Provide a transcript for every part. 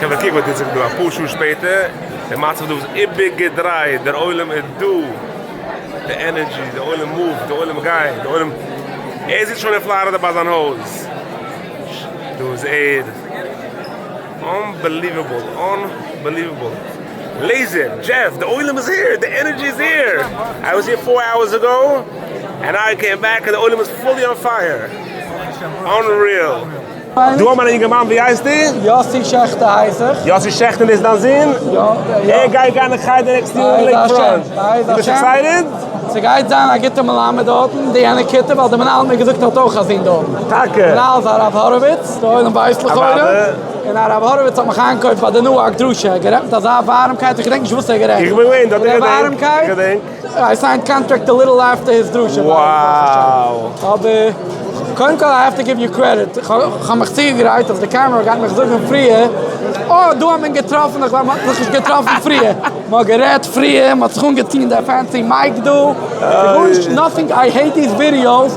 חברה קוק וואס טוט זיך דא, אפאר שעה שפעטער, די מצב דא איז איבערגעדרייט, דער עולם איז דא, די energy, די עולם move ט, די עולם גייט, די עולם, ער זיצט שוין אין פלארידע ביי זיין הויז, דא איז ער, unbelievable, unbelievable, לעיזער, דזשעף, די עולם איז here, די energy איז here, I was here four hours ago, and I came back און די עולם איז fully on fire, unreal. דא האט מען א יונגערמאן ווי הייסטו? יאסי שעכטער הייס איך. יאסי שעכטער איז דיין זון? יא. ער גייט גיין אין חדר next יאר אין לעיקפראנט. דו ביסט excited? ס'גייט זיין א גוטע מלמד דארטן, די יענע כיתה, ווייל די מנהל האט מיר געזאגט ער האט אויך א זון דארטן. טאקע? מנהל איז הרב האראוויץ, די עולם ווייסט לכאורה. און הרב האראוויץ האט מיך איינגעקויפט ביי די נוהג דרשה, ער האט גערעדט מיט אזא ווארעמקייט, איך געדענק נישט וואס ער האט גערעדט. איך בין געווען דארט, איך געדענק. איך געדענק. I signed contract a little after his דרשה. Wow. אבער קודם כל I have to give you credit, כ'האב מיך צוגעגרייט אז די קעמערע גייט מיך זאגן פריער, אה דא האט מען געטראפן, איך גלייב מ'האט זיך נישט געטראפן פריער, מ'האט גערעדט פריער, מ'האט זיך אנגעטון די fancy mic דא, גארנישט nothing, I hate these videos,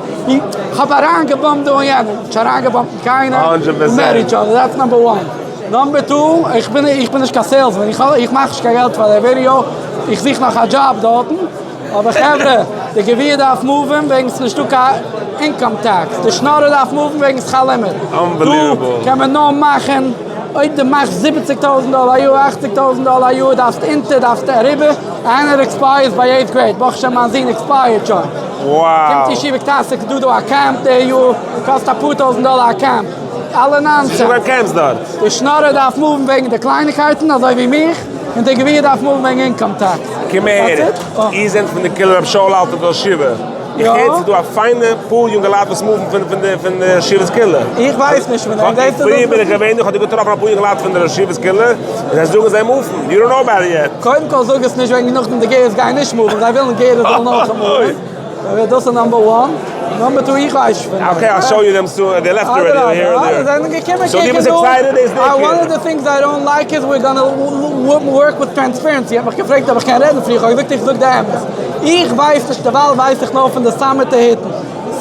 כ'האב אריינגעבאמפט דא און יענעם, נישט אריינגעבאמפט אין קיינעם, we met each other, that's number one. Number two, איך בין איך בין נישט קיין salesman, איך מאך נישט קיין געלט פאר די ווידיאו, איך זוך נאך א דזשאב דארטן, אבער חברה, די גביר דארף move ן וועגן ס'נישטא קיין income tax, די שנארער דארף move ן וועגן שכר לימוד, דא קען מען נאר מאכן אויב דו מאכסט זיבעציג טויזנט דאלער א יאר, אכציג טויזנט דאלער א יאר, דארפסט אונטער, דארפסט אריבער, איינער expires ביי eighth grade, ברוך השם מיין זון expire ט שוין, קומט ישיבה קטנה, ס'דא דא א קעמפ די יאר, קאסט אפאר טויזנט דאלער א קעמפ. אלע nonsense. ס'איז שוין קיין camps דארט. די שנארער דארף move ן וועגן די קלייניקייטן אזוי ווי מיך, און די גביר דארף move ן וועגן income tax. קום אהער, איר זענט פון די קהילה רבי שאול אלתר דאס שבעה? איך הער ס'איז דא א פיינע פאר יונגעלייט וואס move ן פון די פון די ישיבת קהילה. איך ווייס נישט פון דעם. פריער בין איך געווען איך האב דא געטראפן אפאר יונגעלייט פון די ישיבת קהילה, און זיי זאגן זיי move ן, you don't know about it yet. קודם כל זאג עס נישט וועגן נאכדעם די גערערס גייען נישט move ן, זיי ווילן גערער זאלן אויך move ן. דאס איז number one. Number two איך ווייס נישט פון דעם. Okay I'll show you them soon, they left already, they're here and there. זיי זענען געקומען So דו קוקן ביסט דא. excited דאס די One of the things I don't like is we're gonna work with transparency. ער האט מיך געפרעגט אויב איך קען רעדן פרי, איך האב געזאגט איך זאג די אמת. איך ווייס נישט, דערווייל ווייס איך נאר פון די סאמעטע היטן.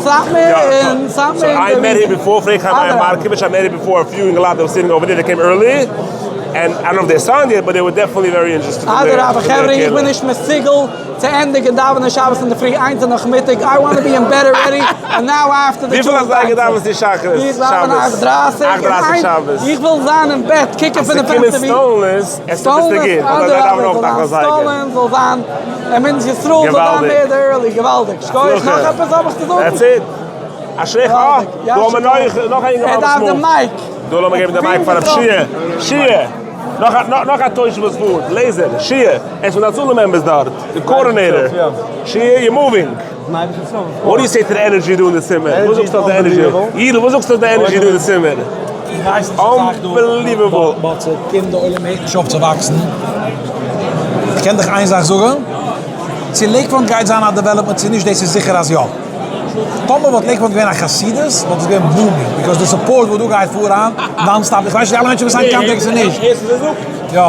סאטמער און סאטמער So I met him before, פרעג חיים מארקאוויטש, I met him before a few אינגעלייט that were sitting over there that came early. And I don't know if they signed yet but they were definitely very interested אין די אדרבה חברה איך בין נישט מסוגל צו ענדיגן דאווענען שבת אינדערפרי איינס נאכמיטאג, I want to be in bed already and now after די וויפיל אזייגער דאווענסטו שחרית? איך דאווען אכט דרייסיג, אכט דרייסיג שבת. איך וויל זיין אין בעט קוקן פון די פענסטער ווי. אז ס'קומען סטאלינערס עס ביסטו גוט, ווייל זיי דאווענען אויך אכט אזייגער. סטאלין זאל זיין אין מדינת ישראל זאל זיין מער די early, געוואלדיג. שכוח, נאך עפעס האב איך צו זאגן? That's it. אשריך אה, דא האבן מיר נאך א אינגערמאן וואס move ט. ער דארף די mic. דא לאמיר געבן די mic פאר רב שיע. שיע. נאך א תושב וואס פארט. לעזער. שיע. ער איז פון די הצלה members דארט. די coordinator. שיע, you're moving. What do you say to the energy דא אין די צימער? וואס זאגסטו אויף די energy? יידל, וואס זאגסטו אויף די energy דא אין די צימער? Unbelievable. But ס'קומט די עולם הערט נישט אויף צו וואקסן. כ'קען דיך איין זאך זאגן. צו לעיקוואד גייט זיין א development צו נישט דאס איז זיכער אז יא. טאמער וואלט לעיקוואד געווען א חסידות וואלט עס געווען booming because די support וואס דא גייט פאר היינט non stop איך ווייס נישט די אלע מענטשן וואס sign contracts און נישט. יא.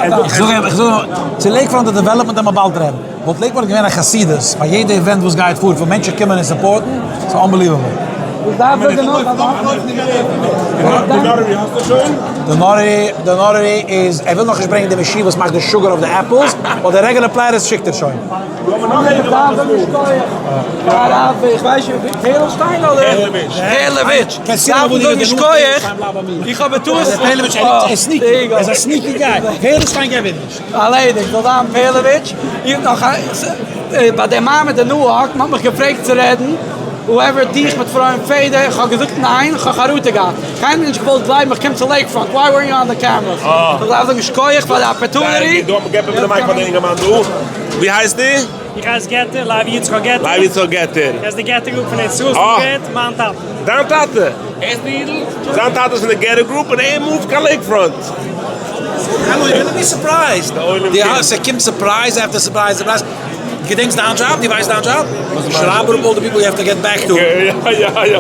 איך זאג אים איך זאג אים צו לעיקוואד די development וועט מען באלד רעדן. וואלט לעיקוואד געווען א חסידות פאר יעדע event וואס גייט פאר וואו מענטשן קומען און support ן ס'איז unbelievable. וואס דארף ער דערנאך די notary האסטו שוין? די notary די notary איז ער וויל נאכנישט ברענגען די מאשין וואס מאכט די sugar אויף די apples ווייל די regular platters שיקט ער שוין. ביי די מעמד אין ניוארק, מ'האט מיך געפרעגט צו רעדן, whoever דיך מיט פרוים פעדער, איך האב געזאגט ניין, איך האב חרטה געהאט, קיינער האט נישט געוואלט גלייבן איך קום צו לעיקפראנט, why weren't you on the cameras? איך דארף זאגן שכוח פאר די opportunity. ווי הייסט דו? איך הייס געטער, לוי יצחק געטער. לוי יצחק געטער. ער איז די געטער group פון ארץ ישראל, געט, מיין טאטע. דיין טאטע? זיין טאטע איז פון די געטער group און ער move ט קיין לעיקפראנט. Hello, you're gonna be surprised. די ס'קומט surprise after surprise surprise. געדענקסט דיין דזשאב? דו ווייסט דיין דזשאב? שרייב אראפ all the people you have to get back to.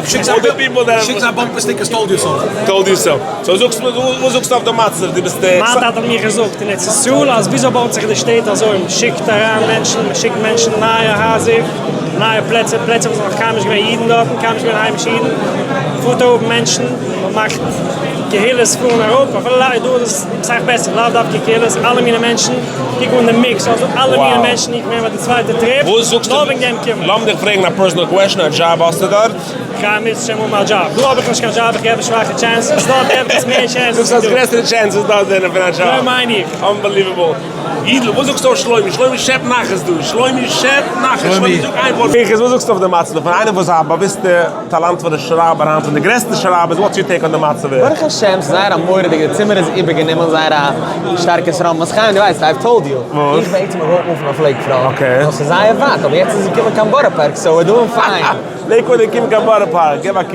שיק זיי bumper stickers told you so. Told you so. So זאגסט מיר, וואס זאגסטו אויף די מצב? דו ביסט. מיין טאטע האט מיר געזאגט אין ארץ ישראל אז וויאזוי בויט זיך די שטעט אזוי, מען שיקט אריין מענטשן, מען שיקט מענטשן נייע הייזער, נייע פלעצער, פלעצער וואס נאך קיינמאל נישט געווען אידן דארטן, קיינמאל נישט געווען היימישע אידן, פארט אויף מענטשן, מען מאכט. קהילות פארן אראפ, אפילו לאו דא איז עס אסאך בעסער, לאו דווקא קהילות, אלע מיני מענטשן, קוק אן די mix, האסט דא אלע מיני מענטשן, איך בין ביי די צווייטע trip, נאר וועגן דעם קום איך. לאמיר דיך פרעגן א personal question, א דזשאב האסטו דארט? כ'גיי מירצעשעם האבן א דזשאב, דא האב איך נישט קיין דזשאב, איך געב שוואכע chances, דארט געב איך עס מער chances ווי דא. דו האסט גרעסערע chances דארט זענען פון א דזשאב. אזוי מיין איך. Unbelievable. יידל, וואס זאגסטו אויף שלומי? שלומי שעפט נחת דא. שלומי שעפט נחת. שלומי זאג איין ווארט. פנחס, וואס זאגסטו אויף די מצב דא? פון איינער וואס איז א באוויסטע טאלאנטפולע שרייבער היינט פון די גרעסטע שרייבערס, what's your take on די מצב? ברוך השם ס'איז זייער א מורא'דיגע, די צימער איז איבערגענומען, זייער א שטארקע שרייבן. חיים דו ווייסט, I've told you. וואס? איך בעצם האב געוואלט מופן אויף לעיקפראנט. נאר ס'איז זייער ווייט, אבער יעצט איז עס געקומען קיין בארא פארק, so we're doing fine. לעיקוואד איז געקומען קיין בארא פארק, געב א קוק.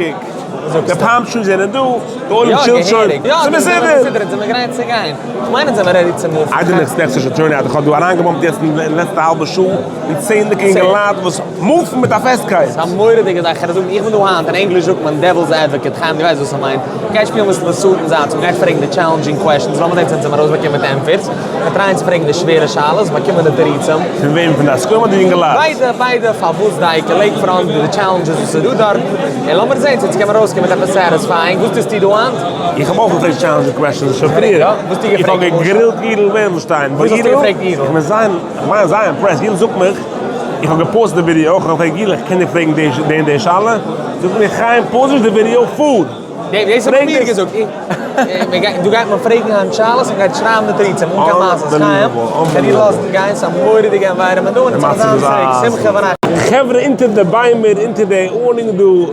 די palm trees זענען דא, די עולם chillט שוין, ס'איז מסודר. יא, מסודר, זעמיר גרייט צו גיין. כ'מיין אונז זעמיר ready צו מופן. איידער נעקסט נעקסט נישט attorney האט איך האב דא אריינגעבאמפט יעצט אין די לעצטע האלבע שעה אין צענדליגע אינגעלייט וואס מופן מיט א פעסטקייט. ס'איז א מורא'דיגע זאך, כ'על דיר זאגן, איך בין דא היינט, אין ענגליש זאגט מען devil's advocate, חיים דו ווייסט וואס ס'מיינט, מ'גייט שפילן מיט די שטן זייט, מ'גייט פרעגן די challenging questions, לאמיר זען צו אונז זעמיר ארויסבאקומען מיט ענטפערס. מיר טרייען צו פרעגן די שווערע שאלות, באקומען די תירוצים. פון וועם? פון די עסקנים אדער יונגעלייט? ביידע, ביידע, פארוואס דייקא לעיקפראנט, די challenges וואס איז דא דארטן, און לאמיר זען צו אונז קען מיר ארויסקומען מיט עפעס satisfying, וואס טוסטו דא היינט? איך האב אויך געפרעגט challenging questions שוין פריער. יא? וואס האסטו געפרעגט איך האב למשל? געגרילט יידל ווערנשטיין. וואס האסטו געפרעגט יידל? איך בין זייער, איך בין זייער impressed, יידל זאגט מיך, איך האב געפאוסט די ווידיאו, איך האב געפרעגט יידל איך קען דיר פרעגן די און די שאלה? זאגט מיר חיים post נישט די ווידיאו, פאר! דאס האט מען מיר געזאגט, דא גייט מען פרעגן היינט שאלות און גייט שרייבן די תירוצים אן קיין מעשות, חיים, קען איר לאזן גיין, ס'איז א מורא'דיגע environment דא און עס וועט זיין צוריק שמחה ונחת. חברה אונטער די ביימער אונטער די awning דא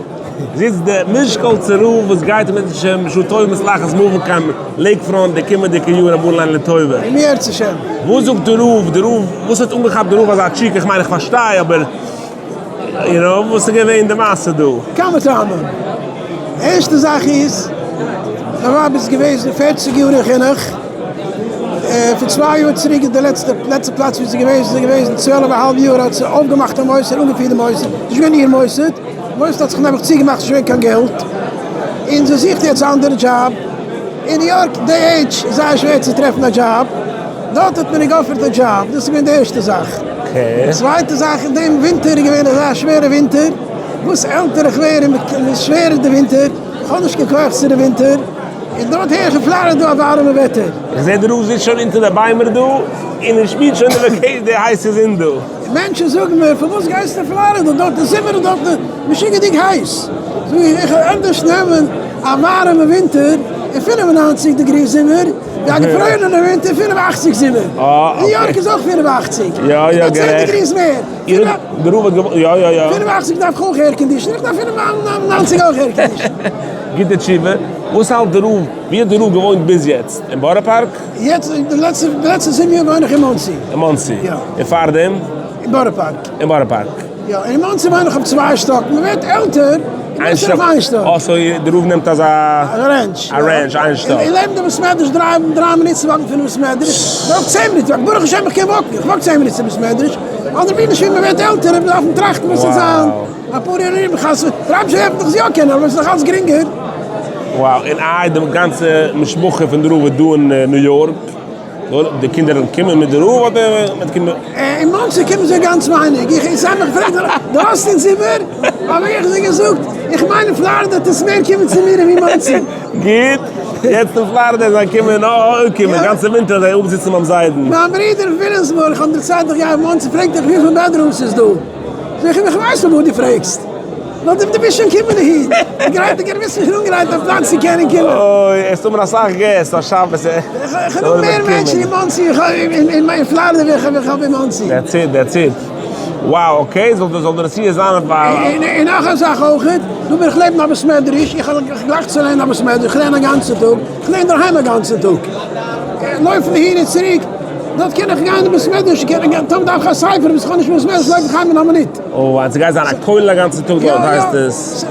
זיצט די מישקאלצער רב וואס גייט אם ירצה השם בשעה טובה ומוצלחת מופן קיין לעיקפראנט די קומענדיגע יאר הבא עלינו לטובה. אם ירצה השם. וואס זאגט די רב? די רב וואס האט אנגעכאפט די רב אזא תשוקה? איך מיין איך פארשטיי אבער יו נאו, וואס איז געווען די מעשה דא? כמה טעמים. די ערשטע זאך איז, מיין ווייב איז געוועזן פערציג יאר אין חינוך, פון צוויי יאר צוריק איז די לעצטע לעצטע פלאץ ווי זי איז געוועזן, זי איז געוועזן צוועלף א האלב יאר האט זי אויפגעמאכט א מוסד, אנגעפירט די מוסד, נישט געווען איר מוסד, מוסד האט זיך נעבעך צוגעמאכט נישט געווען קיין געלט, און זי זוכט יעצט א אנדערע דזשאב, אין ניו יארק די עידזש איז זייער שווער צו טרעפן א דזשאב, דארט האט מען איר געאפערט א דזשאב, דאס איז געווען די ערשטע זאך. צווייטע זאך, אין דעם ווינטער איז געווען אזא שווערע ווינטער, וואס עלטער איך ווער איז שווערער די ווינטער, איך האב נישט קיין כח צו די ווינטער, און דארט הער איך אין פלארידא א ווארעמע וועטער. איך זעה די רב זיצט שוין אונטער די ביימער דא, און ער שפירט שוין די הייסע זון דא. מענטשן זאגן מיר, פארוואס גייסטו אין פלארידא, דארט איז זומער און דארט איז משוגע'דיג הייס. זאג איך, איך וועל ענדערש נעמען א ווארעמע ווינטער און 95 degree זומער, ווי א געפרוירענע ווינטער 85 זומער. ניו יארק איז אויך 85. יא יא צען גערעכט. degrees מער. די רב האט געוואלט, יא יא יא. 85 דארף איך אויך air condition, איך דארף 95 אויך air condition. גוטע תשובה. וואס האלט די רב, ווי האט די רב געוואוינט ביז יעצט? אין בארא פארק? יעצט, די לעצטע די לעצטע זיבן יאר וואוין איך אין מאנסי. אין מאנסי? יא. און פארדעם? אין בארא פארק. אין בארא פארק. יא, אין מאנסי וואוין איך אויף צוויי שטאק, מען ווערט עלטער, איין שטאק, אויף איין שטאק. אה, so די רב נעמט אזא. א ranch. א ranch, איין שטאק. און לעבן די בית מדרש דריי דריי מינוט צו וואקן פונעם בית מדרש, דארף צען מינוט וואקן, ברוך השם איך קען וואקן, איך וואק צען מינוט צום בית מדרש, אנדערע ווילן נישט ווען מען ווערט עלטער און דארף מען טראכטן וואס וועט זיין אפאר יאר ארום, חס ו, רב ש העלפט דאך זי יא קענען אבער עס איז נאך אלץ גרינגער. Wow, און איי די גאנצע משפחה פון די רב איז דא אין ניו יארק, די קינדער קומען מיט די רב אדער מיט קומען? אין מאנסי קומען זיי גאנץ ווייניג, איך זיי האבן מיך געפרעגט דו האסט אונז איבער? האב איך זיי געזאגט איך מיין אין פלארידע וועט עס מער קומען צו מיר ווי מאנסי. גוט, יעצט אין פלארידע זיי קומען אוי קומען גאנצע ווינטער זיי אפזיצן ביים זיידן. מיין ברודער אין וויליאמסבורג, איך האב אים דערציילט איך גיי אויף מאנסי, פרעגט ער וויפיל bedrooms איז דא? זאג איך אים איך ווייס פון וואו דו פרעגסט. נאר דו ביסט שוין קומען אהין, גרייט די ביסט שוין אנגרייט אויף פלאץ צו קענען קומען. אוי, עס האבן אסאך געסט א שבת. איך האב מער מענטשן אין מאנסי, אין פלארידע ווי איך האב אין מאנסי. That's it, that's it. Wow, okay, זאל די זאל די נסיעה זיין אויף א. און נאך א זאך אויכעט, דא בין איך לעבן א בית מדרש, איך גלייך צו לערנען א בית מדרש, איך לערן א גאנצע טאג, איך לערן אינדערהיים א גאנצע טאג. לויפן אהין און צוריק, דארט קען איך גיין אין בית מדרש, טאמער דארף איך א ספר וואס איך האב נישט אין בית מדרש לויף איך היים אין א מינוט. אוי אז ס'גייט זיין א כולל א גאנצע טאג דארט הייסט עס.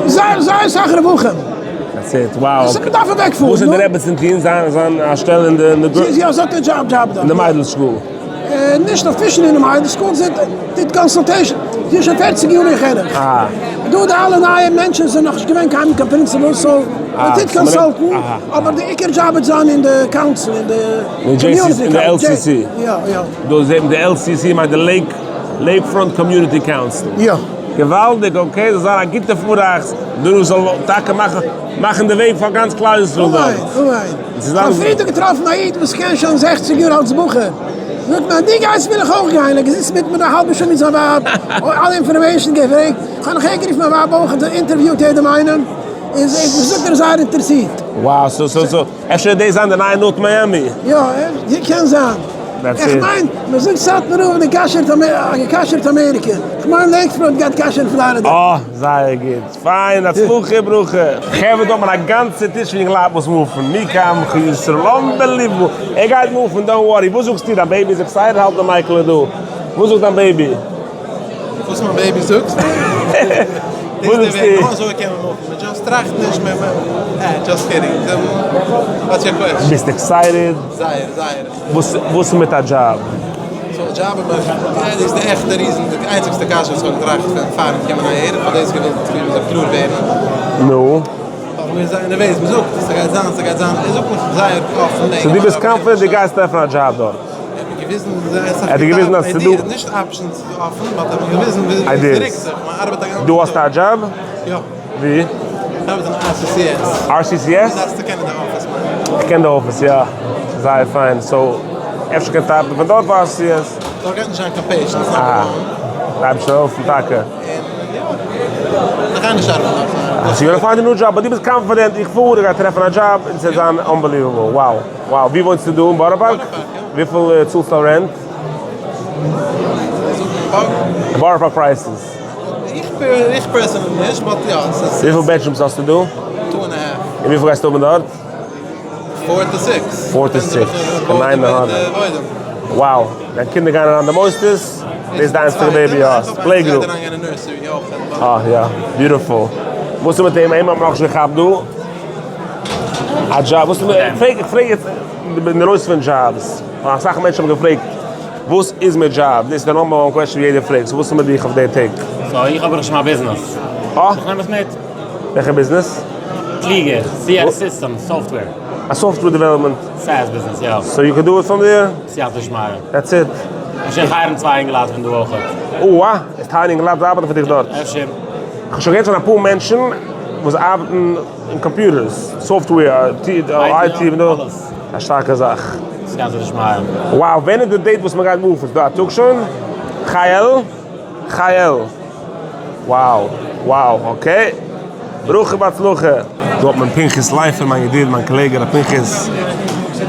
זייער זייער סאך רווחים. That's it, wow. מ'דארף אוועק פארן. וואס איז די רעבעצין טוהן? זיין זיין א שטעלע אין די אין די. זי האט א דזשאב דזשאב דארט. אין די מיידל school. נישט officially אין די מיידל school, זי טוט consultation. זי איז שוין פערציג יאר אין חינוך. דא די אלע נייע מענטשען זענען נאכנישט געווען קיינמאל קיין principal so מ'טוט קאנסולטן אבער די עיקר דזשאב וועט זיין אין די council אין די community אין די LCC. יא יא. דא זעט מען די LCC מיינט די Lake Lakefront Community Council. יא. געוואלדיג, okay, זאל זיין א גוטע פאראכטס, דער רב זאל טאקע מאכן מאכן די וועג פאר גאנץ כלל ישראל אמן, דארט. אמן. און כ'האב ס'איז פריערט געטראפן א איד וואס כ'קען שוין זעכציג יאר אלס בחור, זאגט מיר אז דו גייסט וויל איך אויך גיין, ער האט געזיצן מיט מיר א האלבע שעה מיט זיין ווייב, אלע information געפרעגט, כ'האב נאך אהערגערופן מיין ווייב אויך, אינטערוויוט יעדעם איינעם, און זי זאגט ער איז זייער אינטערעסירט. Wow, so so so אפשר וועט דאס זיין די נייע North Miami. יא, קען זיין. That's איך it. מיין, מען זאגט סאטמאר רב האט גע'כשר'ט אמעריקע, איך מיין לעיקפראנט גייט כשר'ן פלארידע. אה, זייער גוט. פיין, הצלחה וברכה. חברה דא האט מען א גאנצע טיש פון יונגעלייט וואס מופן, מי כעמך ישראל, unbelievable, ער גייט מופן, don't worry, וואס זאגסטו, דיין baby איז excited, האלט די מייקעלע דא, וואס זאגט דיין baby? וואס מיין baby זאגט? וואס זאגסטו? נאר אזוי קען מען מופן, מען just טראכט נישט, מען אה, just kidding, what's your question? ביסט excited? זייער זייער. וואס איז מיט א דזשאב? so א דזשאב איז מיך, דאס איז די עכטע reason, די איינציגסטע קשיא וואס איך האב געטראכט פון פארן קומען אהער, איך האב דאס געוואלט ווי מ'זאל קלאר ווערן. נו? ווייל מיר זענען נערוועז, מ'זאגט ס'גייט זיין, ס'גייט זיין, ער זאגט מיך זייער אפן. so דו ביסט confident דו גייסט טרעפן א דזשאב דארט? ער האט מיר געוויזן זייער אסאך ער האט דיר געוויזן אז ס'איז דא. נישט options אפן, but ער האט מיר געוויזן ווי ס'רוקט זיך, מ'ארבעט א גאנצן טאג. דו האסט א דזשאב? יא. ווי? איך ארבעט אין RCCS. RCCS? דו דארפסט צו קענען די אפיס מיין. איך קען די אפיס יא. זייער פיין. so אפשר קען טייפן פון דארט פאר RCCS. דארט גייט נישט זיין קיין patients number one. בלייב שוין אויפן טאקע. און יא. איך גיי נישט ארבעטן דארט. so you gonna find a new job, but דו ביסט confident איך פאר איך גיי טרעפן א דזשאב און ס'וועט זיין unbelievable. Wow. Wow. ווי וואוינסטו דא? אין בארא פארק? בארא פארק יא. וויפיל צאלסטו rent? זאג מיר בארא פארק prices. איך personally נישט, but יא, ס'איז. וויפיל bedrooms האסטו דא? Two and a half. און וויפיל גייסטו האבן דארט? Four to six. Four to six. ניין אהאנדערט. Wow. דיין קינדער גייען אריין די מוסדות? דאס איז די איינציגע baby האסט? Playgroup? אה יא. Beautiful. וואס איז מיט אים? אים האט מען נאכנישט געכאפט דא. א דזשאב? וואס איז מיט אים? איך פרעג יעצט נרויס פון דזשאבס. אסאך מענטשן האבן געפרעגט. וואס איז מיט דזשאב? דאס איז די number one question ווי יעדער פרעגט, so וואס איז מיט דיך אויף די טעג? So איך האב ברוך השם א ביזנעס. אה? איך נעם עס מיט. וועלכע ביזנעס? קלוגער, CR system, software. א software development? SaaS business, יא. So you can do it from there? סייעתא דשמיא. That's it. אפשר איך hire ן צוויי אינגעלייט פון דא אויכעט. אוה, עס hire ן אינגעלייט וואס ארבעטן פאר דיך דארט? אפשר. איך האב שוין געהערט פון אפאר מענטשן וואס ארבעטן אין computers, software, IT, אלעס. א שטארקע זאך. סייעתא דשמיא. Wow, ווען איז די date וואס מען גייט מופן? ס'דא א טאג שוין? חייל? חייל. Wow, wow, okay. ברכה בהצלחה. דא האט מען פנחס לייפער, מיין ידיד, מיין קאלעגע ר' פנחס,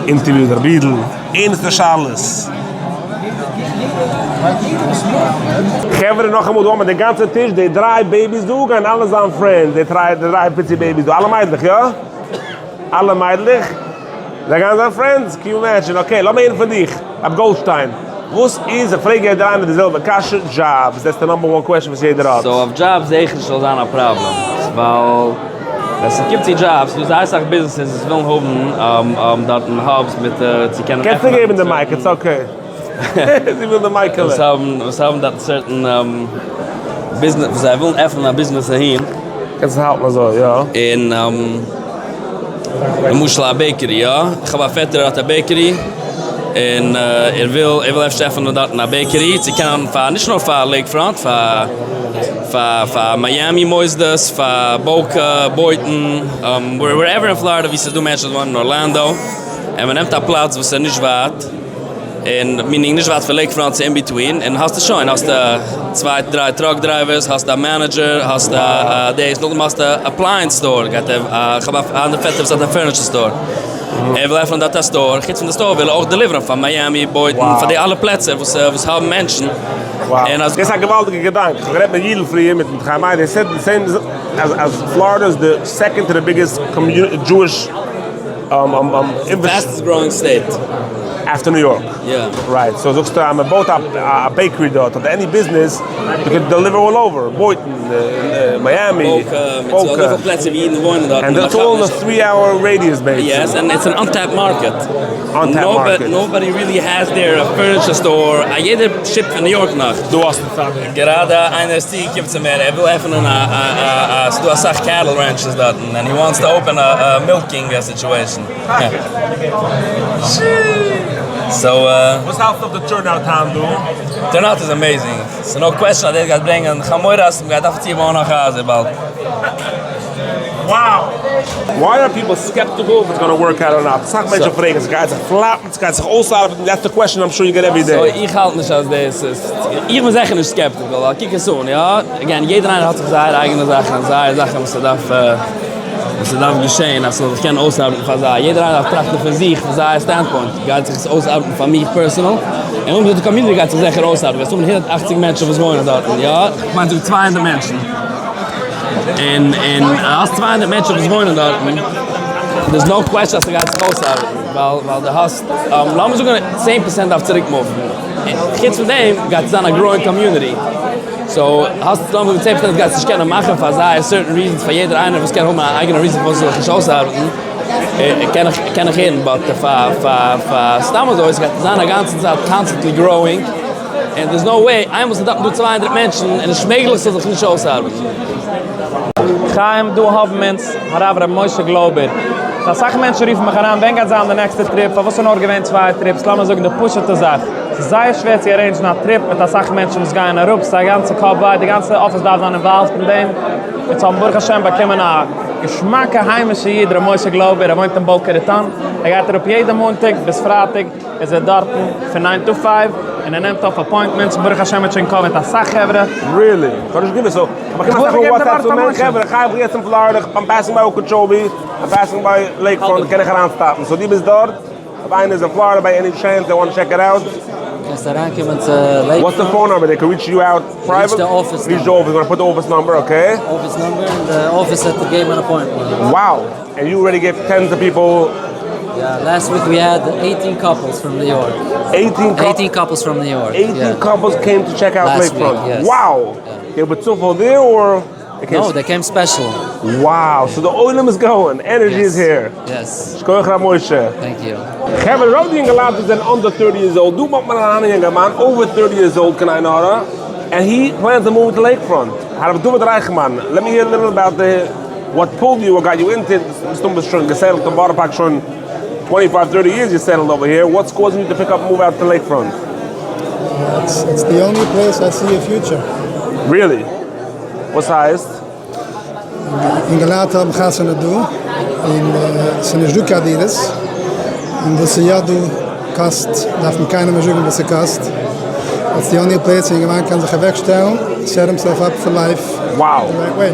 אינטערוויוט ר' אידל, ערנסטע שאלות. חברה נאכאמאל דא האט מען די גאנצע טיש, די דריי babies דא גייען אלע זיין friends, די דריי פיצי babies דא, אלע מיידלעך, יא? אלע מיידלעך, זיי גייען זיין friends, can you imagine, okay לאמיר הערן פון דיך, רב גאלדשטיין, וואס איז, איך פרעג יעדער איינער די זעלבע קשיא, jobs, that's the number one question וואס יעדער האט. So אויף דזשאבס זעה איך נישט ס'זאל זיין א פראבלעם, ווייל ווען ס'קומט צו דזשאבס איז דא זייער אסאך ביזנעסעס וואס ווילן האבן דארטן hubs מיט צו קענען קענסט געבן די mic, it's okay. זי וויל די מייקעלע. וואס האבן וואס האבן דארטן certain ביזנעס וואס זיי ווילן עפענען א ביזנעס אהין. קענסט עס האלטן אזוי, יא. און למשל א bakery, יא? איך האב א פעטער ער האט א bakery, און ער וויל ער וויל אפשר עפענען דארטן א bakery צו קענען פאר נישט נאר פאר לעיקפראנט פאר פאר פאר מיאמי מוסדות פאר באוקע בויטן wherever אין פלארידע ווי ס'איז דא מענטשן וואס וואוינען אין ארלענדא, און מ'נעמט א פלאץ וואס איז נישט ווייט. און meaning נישט ווייט פון לעיקפראנט צו in between, און האסטו שוין, האסטו צוויי דריי truck drivers, האסטו א manager, האסטו א דאס, נאכדעם האסטו appliance store, גייט ער, איך האב א אנדער פעטער וואס האט א furniture store, ער וויל עפענען דארט א store, חוץ פון די store וויל ער אויך דעליווערן פאר מיאמי, בויטן, פאר די אלע פלעצער וואס וואס האבן מענטשן. Wow, דאס איז א געוואלדיגע געדאנק, איך האב גערעדט מיט יידל פריער מיט חיים מאיר, they said the same אז אז פלארידע איז די second to the biggest Jewish Fastest growing state. After ניו יארק. יא. Right, so זאגסטו אז מען בויט א bakery דארט אדער any business, you can deliver all over, בויטן, מיאמי, באוקע, אזויפיל פלעצער ווי אידן וואוינען דארט. And that's all in a three hour radius בעצם. Yes, and it's an untapped market. Untapped market. Nobody really has there a furniture store, א יעדער ship פון ניו יארק נאך. דו האסט א צדיק. גראדע איינער איז צוגעקומען צו מיר, ער וויל עפענען א א א, ס'דא אסאך cattle ranches דארטן, and he wants to open a milking situation. So. וואס האלטסטו אויף די turnout היינט דא? Turnout איז amazing, ס'איז no question אז דאס גייט ברענגען כ'האב מורא אז מ'גייט דארפן צובויען נאך הייזער באלד. Wow! Why are people skeptical if it's gonna work out or not? אסאך מענטשן פרעגן, ס'גייט זיך flop ן? ס'גייט זיך אויסארבעטן? That's the question I'm sure you get every day. So איך האלט נישט אז דאס איז, איך בין זיכער נישט skeptical, ווייל קוק עס אן, יא, again יעדער איינער האט זיך זייער אייגענע זאכן און זייער זאכן וואס ס'דארף וואס ס'דארף געשען אז ס'זאל זיך קענען אויסארבעטן פאר זיי, יעדער איינער דארף טראכטן פון זיך, פון זייער standpoint, גייט זיך עס אויסארבעטן פאר מיך personal, און אויב די community גייט זיך זיכער אויסארבעטן, וועסט האבן 180 מענטשן וואס וואוינען דארטן, יא, כ'מיין זאג 200 מענטשן, און און האסט 200 מענטשן וואס וואוינען דארטן, there's no question אז ס'גייט זיך אויסארבעטן, ווייל ווייל דו האסט, לאמיר זאגן 10% דארף צוריק move ן, חוץ פון דעם גייט עס זיין א growing community. So האסט לאמיר זאגן 10% גייסט נישט קענען מאכן פאר זייער certain reasons פאר יעדער איינער וואס קען האבן א אייגענע reason פארוואס ס'זאל זיך נישט אויסארבעטן קען איך קען איך הערן but פאר פאר פאר סתם אזוי ס'גייט זיין א גאנצע צייט constantly growing און there's no way איינמאל ס'איז דארטן דא 200 מענטשן איז נישט מעגליך ס'זאל זיך נישט אויסארבעטן. חיים, דא האבן אונז הרב ר' משה גלויבער. אסאך מענטשן רופן מיך אריין ווען גייט זיין די נעקסטע trip, פארוואס איז נאר געווען צוויי trips, לאמיר זאגן די פשוטע זאך, ס'איז זייער שווער צו arrange ן א trip מיט אסאך מענטשן וואס גייען אראפ, ס'איז א גאנצע קאפ וויי, די גאנצע אפיס דארף זיין involved אין דעם. אונז האבן ברוך השם באקומען א געשמאקע היימישע איד ר' משה גלויבער, ער וואוינט אין Boca Raton, ער גייט אראפ יעדע מאנטאג ביז פרייטאג איז ער דארטן פון nine to five, און ער נעמט אויף appointments, ברוך השם ער האט שוין covered אסאך חברה. Really? כ'האב נישט געוואוסט, so כ'באקום אסאך מאל WhatsApps פון מענטשן, חברה כ'הייב יעצט אין פלארידע, I'm passing by Okeechobee, I'm passing by Lakefront, קען איך אריין stop ן? So דו ביסט דארט? אויב איינער איז אין פלארידע by any chance they want check it out. קענסט אריינקומען צו Lakefront. What's the phone number they can reach you out private? Reach the office reach the office gonna put the office number okay. Office number און די אפיס וועט דיר געבן אן appointment. Wow! And you already gave tens of people. Yeah, last week we had eighteen couples from New York. Eighteen couples from New York. Eighteen couples came to check out Lakefront. Wow! They were צופאל there or? No, they came special. Wow, so די עולם איז going, energy איז here. Yes. שכוח ר' משה. Thank you. חברה, רוב די יונגעלייט וואס זענען under thirty years old, דא מאכט מען אריין א יונגערמאן over thirty years old קיין עין הרע, and he plans to move to Lakefront. הרב דוד רייכמאן, let me hear little about the what pulled you, what got you into it, מסתמא ביסט שוין גע settle ט אין בארא פארק שוין twenty five thirty years you settled over here, what's causing you to pick up move out to Lakefront? It's the only place I see a future. Really? וואס הייסט? אינגעלייט האבן חתונה דא, און ס'איז נישט דא קיין דירות, און וואס ס'איז יא דא קאסט, דארף מען קיינעם נישט זאגן וואס ס'קאסט, it's the only place ווי אינגערמאן קען זיך אוועקשטעלן, set himself up for life Wow. the right way.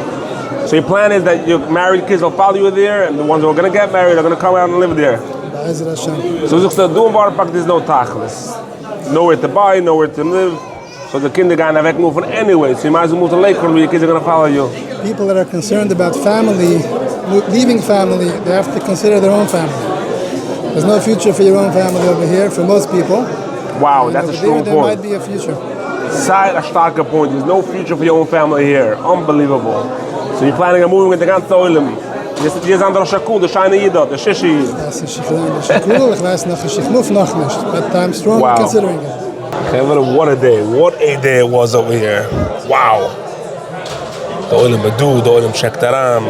So your plan is that your married kids will follow you there and the ones who are gonna get married are gonna come out and live there. בעזר השם. So זאגסטו דא אין בארא פארק איז no תכלית. Nowhere to buy, nowhere to live. So די קינדער גייען אוועק move ן anyway, so you might as well move to Lakewood where your kids are gonna follow you. People that are concerned about family, leaving family, they have to consider their own family. There's no future for your own family over here for most people. Wow, that's a strong There point. might be a future. זייער א שטארקע point, there's no future for your own family here, unbelievable. So you're planning on moving מיט די גאנצע עולם. דיר זיין דער ראש הקהל, דער שיינע איד דארט, דער שישי איד. דאס איז שיכון, דער שיכון, איך ווייס נאך נישט, איך move נאכנישט, but I'm strongly considering it. חברה what a day, what a day it was over here, wow! די עולם איז דא, די עולם check ט אריין.